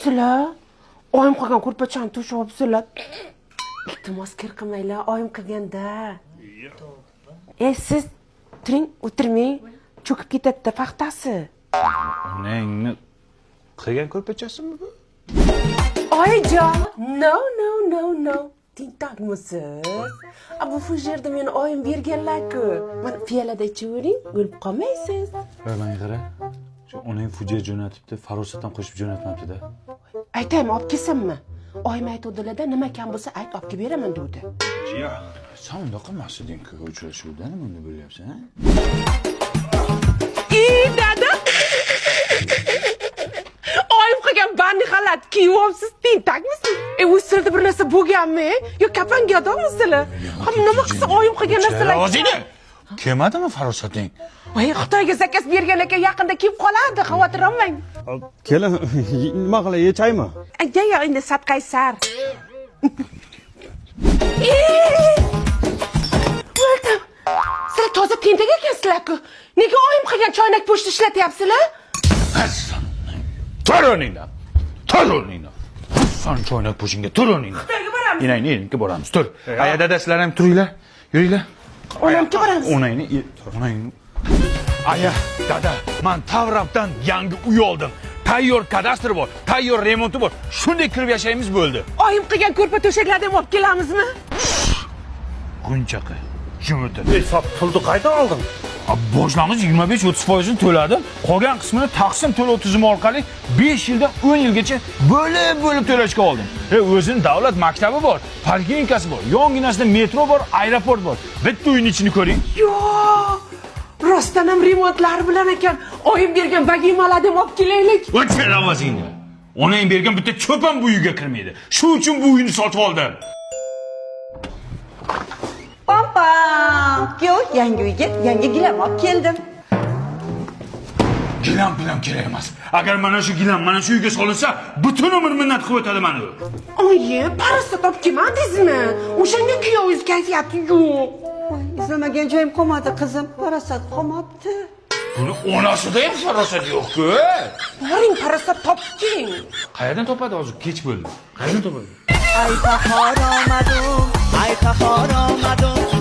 Sizlar oyim qilgan ko'rpachani to'shab. Iltimos, kir qilmanglar, oyim qilganda. E, siz turing, o'tirmang, cho'kib ketadi paxtasi. Onangni qilgan ko'rpachasimi bu? Oyijon, no, no, no, no. Tentakmisiz? A, bu fujerni meni oyim berganlar-ku. Mana, piyolada ichavering, o'lib qolmaysiz. Voy, manga qara. Shu onang fujer jo'natibdi, farosatdan qo'shib jo'natmabdi-da. Aytaymi, olib kelsinmi? Oyim aytuvdilarda, nima kam bo'lsa ayt, olib kelib beraman degdi. Sen undaqa emas eding-ku uchrashuvda, nima unda bo'lyapsan, a? I, dada! Oyim qilgan банный xalat kiyib olibsiz, tentakmisiz? E, o'zi sizlarda bir narsa bo'lganmi? Yo kafan gadomisizlar? Ha, nima qilsa oyim qilgan narsalar? O'zingni. Kelmadimi farosating? Voy, Xitoyga заказ bergan ekan, yaqinda kelib qoladi, xavotir olmang. Kelin, nima qilay, yechaymi? Aya, yo, endi sadqaysar. E, o'ldim. Sizlar toza tentak ekansizlar-ku. Nega oyim qilgan choynak po'shni ishlatyapsizlar? Tur o'rningdan. Tur o'rningdan. San choynak po'shingga tur o'rningdan. Xitoyga boramiz. Enangni eriniki boramiz. Tur. Aya, dada, sizlar ham turinglar. Yuringlar. Onamga boramiz. Onangni, onangni. Aya, dada, man Tavrabdan yangi uy oldim. Tayyor kadastr bor, tayyor remonti bor. Shunday kirib yashaymiz, bo'ldi. Oyim qilgan ko'rpa to'shaklarni ham olib kelamizmi? G'unchaqa. Jim o'tir. E, sen pulni qaydan olding? Boshlang'ich 25-30 foizini to'ladim. Qolgan qismini taqsim to'lov tizimi orqali 5 yildan 10 yilgacha bo'lib-bo'lib to'lashga oldim. E, o'zini davlat maktabi bor, poliklinikasi bor, yonginasida metro bor, aeroport bor. Bitta uyning ichini ko'ring. Yo'q. Rostdan ham remontlari bilan ekan. Oyim bergan vagimalarni ham olib kelaylik. O'chir ovozingni. Onang bergan bitta cho'p ham bu uyga kirmaydi. Shu uchun bu uyni sotib oldim. Pam pam. Kuyov, yangi uyga yangi gilam olib keldim. Gilam bilan kerak emas. Agar mana shu gilam mana shu uyga solinsa, butun umr minnat qilib o'tadi mani u. Oyi, parasat olib kelmadingizmi? O'shanga kuyovingiz kayfiyati yo'q. Voy, izlamagan joyim qolmadi, qizim. Parasat qolmabdi. Buni onasida ham farosat yo'q-ku. Boring, parasat topib keling. Qayerdan topadi, hozir kech bo'ldi. Qayerdan topadi? Ay, bahor omadum, ay, bahor omadum.